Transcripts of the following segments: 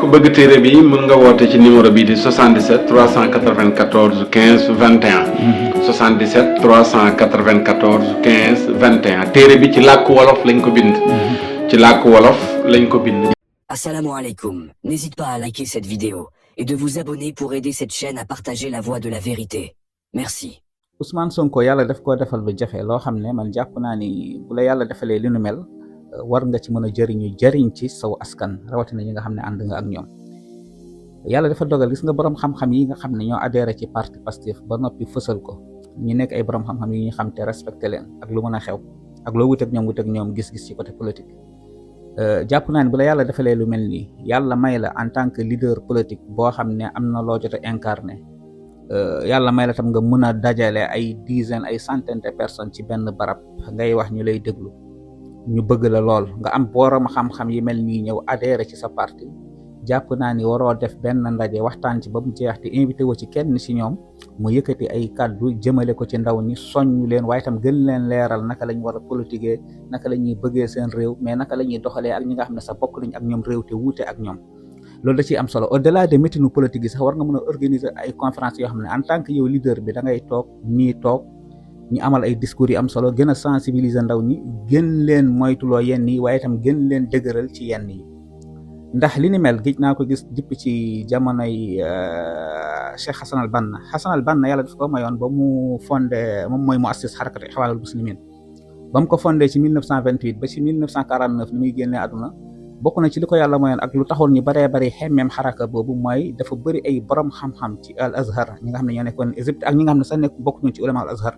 ku bëgg téere bi mën nga woote ci numéro bii di 77 394 15 21 77 394 15 21 téere bi ci làkk wolof lañ ko bind ci làkk wolof lañ ko bind. Assalamu alaikum. N'hésite pas à liker cette vidéo et de vous abonner pour aider cette chaîne à partager la voix de la vérité. Merci. Ousmane Sonko yàlla daf koo defal lu jafe loo xam ne man jàpp naa ni bu la yàlla defalee li nu mel war nga ci mën a jëriñ ci saw askan rawatina ñi nga xam ne ànd nga ak ñoom. yàlla dafa dogal gis nga borom xam-xam yi nga xam ne ñoo adhéré ci parti Pastef ba noppi fësal ko ñu nekk ay borom xam-xam yi ñu xam te respecté leen ak lu mën a xew ak loo wut ak ñoom gis-gis ci côté politique. jàpp naa ne bu la yàlla defalee lu mel nii yàlla may la en tant que leader politique boo xam ne am na loo jot a incarné yàlla may la tam nga mën a dajale ay dizaines ay centaines de personnes ci benn barab ngay wax ñu lay déglu ñu bëgg la lool nga am borom xam-xam yi mel nii ñëw adhéré ci sa parti jàpp naa ni waroo def benn ndaje waxtaan ci ba mu jeex te invité wu ci kenn ci ñoom mu yëkkati ay kàddu jëmale ko ci ndaw ñi soññ leen waaye tam gën leen leeral naka lañ war a politiquer naka la ñuy bëggee seen réew mais naka la ñuy doxalee ak ñi nga xam ne sax bokk nañ ak ñoom réew te wuute ak ñoom. loolu da ciy am solo au delà de meetings politique yi sax war nga mën a organiser ay conférences yoo xam ne en tant que yow leader bi da ngay toog ñu amal ay discours yi am solo gën a sensibiliser ndaw ñi gën leen moytuloo yenn yi waaye itam gën leen dëgëral ci yenn yi ndax li ni mel gis naa ko gis dipp ci jamonoy Cheikh Hassan al Banna yàlla daf ko mayoon ba mu fondé moom mooy mu assis xarakat Ixwaanul Muslimiin ba mu ko fondé ci 1928 ba ci 1949 ni muy génnee àdduna bokk na ci li ko yàlla mayoon ak lu taxoon ñu baree bari xemmeem xaraka boobu mooy dafa bëri ay borom xam-xam ci al Azhar ñi nga xam ne ñoo nekkoon Égypte ak ñi nga xam ne sax nekk bokk ñu ci ulama al Azhar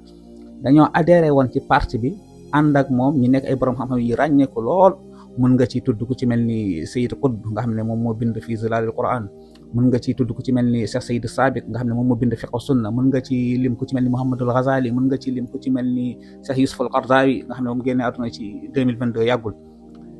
dañoo adhéré woon ci parti bi ànd ak moom ñu nekk ay borom xam-xam yi ràññeeku lool mën nga ci tudd ku ci mel ni Sayyid Qutb nga xam ne moom moo bind fii Zilaalil Qur'an mën nga ci tudd ku ci mel ni Cheikh Sayyid Sabiq nga xam ne moom moo bind Fiqh Sunna mën nga ci lim ku ci mel ni Muhammadul Ghazali mën nga ci lim ku ci mel ni Cheikh Yusuf al-Qaradawi nga xam ne moom génne àdduna ci 2022 yàggul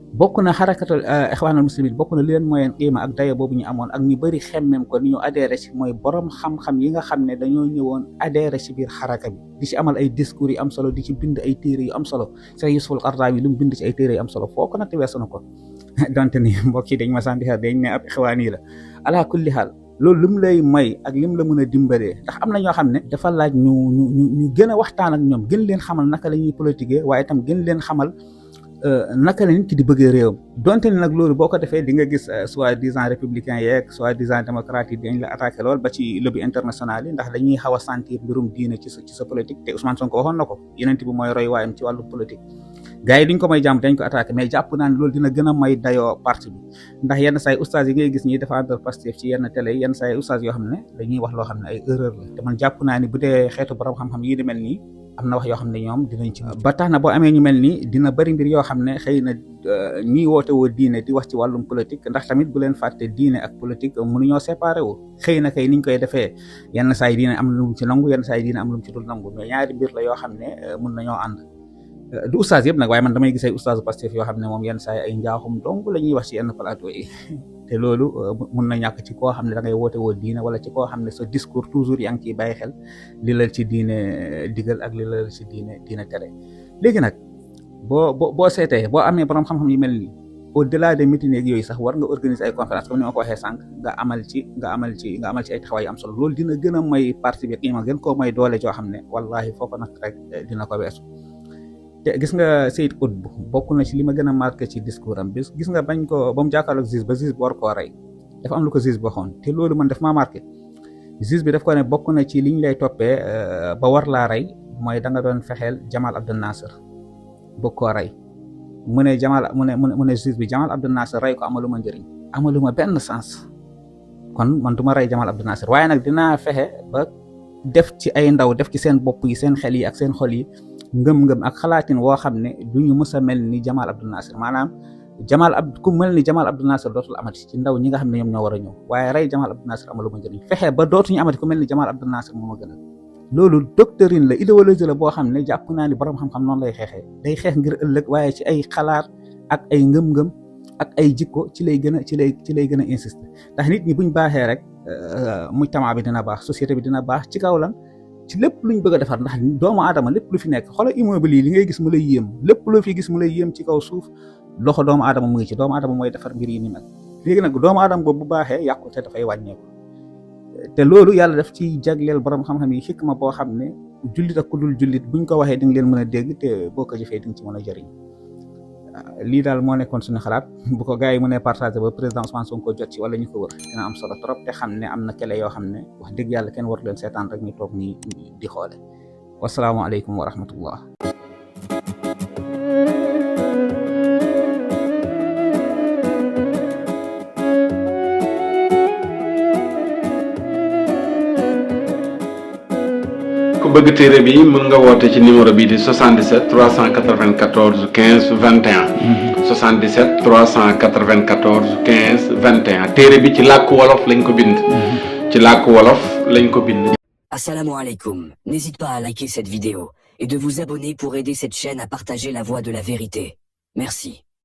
bokk na xarakatul Ixwaanul Muslimiin bokk na li leen mooy qiima ak daya boobu ñu amoon ak ñu bëri xemmem ko ni ñu adhéré ci mooy borom xam-xam yi nga xam ne dañoo ñëwoon adhéré ci biir xaraka bi di ci amal ay discours yu am solo di ci bind ay téere yu am solo Cheikh Yusuf al-Qaradawi lu mu bind ci ay téere yu am solo foo ko natt weesu na ko donte ni mbokk yi dañ ma sant dañ ne ab ixwaan yi la ala kulli xaal loolu lu mu lay may ak lim la mën a dimbalee ndax am na ñoo xam ne dafa laaj ñu gën a waxtaan ak ñoom gën leen xamal naka la ñuy politiquer waaye itam gën leen xamal naka la nit ki di bëggee réewam donte ni nag loolu boo ko defee di nga gis soi-disant républicain yeeg soi-disant démocrate yi dañ la attaqué lool ba ci lobby international yi ndax dañuy xaw a sentir mbirum diine ci sa politique te Ousmane Sonko waxoon na ko yeneen bi mooy roy waayam ci wàllu politique gars yi duñ ko may jàmm dañ ko attaqué mais jàpp naa ne loolu dina gën a may dayoo parti bi ndax yenn saa yi oustaz yi ngay gis ñuy défendre Pastef ci yenn télé yi yenn saa yi oustaz yoo xam ne dañuy wax loo xam ne ay erreur la te man jàpp naa ni bu dee xeetu borom xam-xam yi di mel nii am na wax yoo xam ne ñoom dinañ ci ba tax na boo amee ñu mel nii dina bëri mbir yoo xam ne xëy na ñiy woote woo diine di wax ci wàllum politique ndax tamit bu leen fàtte diine ak politique mënuñoo séparé wu xëy na kay niñ koy defee yenn saa yi diine am lu mu ci nangu yenn saa yi diine am lu mu ci dul nangu mais ñaari mbir la yoo xam ne mën nañoo ànd du oustaz yëpp nag waaye man damay gis ay oustaz Pastef yoo xam ne moom yenn saa yi ay njaaxum dong la ñuy wax ci yenn plateau yi te loolu mun na ñàkk ci koo xam ne da ngay woote woo diine wala ci koo xam ne sa discours toujours yaa ngi ciy bàyyi xel li la ci diine digal ak li la ci diine tere léegi nag boo seetee boo amee borom xam-xam yi mel ni au delà des meetings yeeg yooyu sax war nga organiser ay conférence comme ni ma ko waxee sànq nga amal ci ay taxawaay yu am solo loolu dina gën a may parti bi qiima gën koo may doole joo xam ne wallahi foo ko nag rek dina ko weesu te gis nga Sayyid Qutb bokk na ci li ma gën a marqué ci discours am bis gis nga bañ ko ba mu jàkkaarloog juge ba juge bi war koo rey dafa am lu ko juge bi waxoon te loolu man daf maa marqué juge bi daf ko ne bokk na ci liñ lay toppee ba war laa rey mooy da nga doon fexeel Jamal Abdel Nasser bëgg koo rey mu ne juge bi Jamal Abdel Nasser rey ko amaluma njëriñ amaluma benn sens kon man du ma rey Jamal Abdel Nasser waaye nag dinaa fexe ba def ci ay ndaw def ci seen bopp yi seen xel yi ak seen xol yi ngëm-ngëm ak xalaatin woo xam ne du ñu mës a mel ni Jamal Abdel Nasser maanaam ku mel ni Jamal Abdel Nasser dootul amati ci ndaw ñi nga xam ne ñoom ñoo war a ñëw waaye rey Jamal Abdel Nasser amalu ma njëriñ fexe ba dootuñu amati ku mel ni Jamal Abdel Nasser moo ma gënal loolu doctrine la idéologie la boo xam ne jàpp naa ni borom xam-xam noonu lay xeexee day xeex ngir ëllëg waaye ci ay xalaat ak ay ngëm-ngëm ak ay jikko ci lay gën a insister ndax nit ñi buñ baaxee rek mujtama bi dina baax société bi dina baax ci kaw lan ci lépp luñ bëgg a defar ndax doomu aadama lépp lu fi nekk xoolal immeuble yi li ngay gis mu lay yéem lépp lu fi gis mu lay yéem ci kaw suuf loxo doomu aadama mu ngi ci doomu aadama mooy defar mbir yi ni mel léegi nag doomu aadama boobu bu baaxee yàqute dafay wàññeeku te loolu yàlla daf ci jagleel borom xam-xam yi xikma boo xam ne jullit ak ku dul jullit buñ ko waxee di nga leen mën a dégg te boo ko jëfee di nga ci mën a jëriñ lii daal moo nekkoon suñu xalaat bu ko gars yi mënee partagé ba président Ousmane Sonko jot ci wala ñu ko wër dina am solo trop te xam ne am na kele yoo xam ne wax dëgg yàlla kenn waru leen seetaan rek ñu toog nii di xoole wasalaamualeykum wa rahmatullah. ku bëgg téere bi mën nga woote ci numéro bii di 77 394 15 21 77 394 15 21 téere bi ci làkku wolof lañ ko bind ci làkku wolof lañ ko bind. Assalamu alaikum. N'hésite pas à liker cette vidéo et de vous abonner pour aider cette chaîne à partager la voix de la vérité. Merci.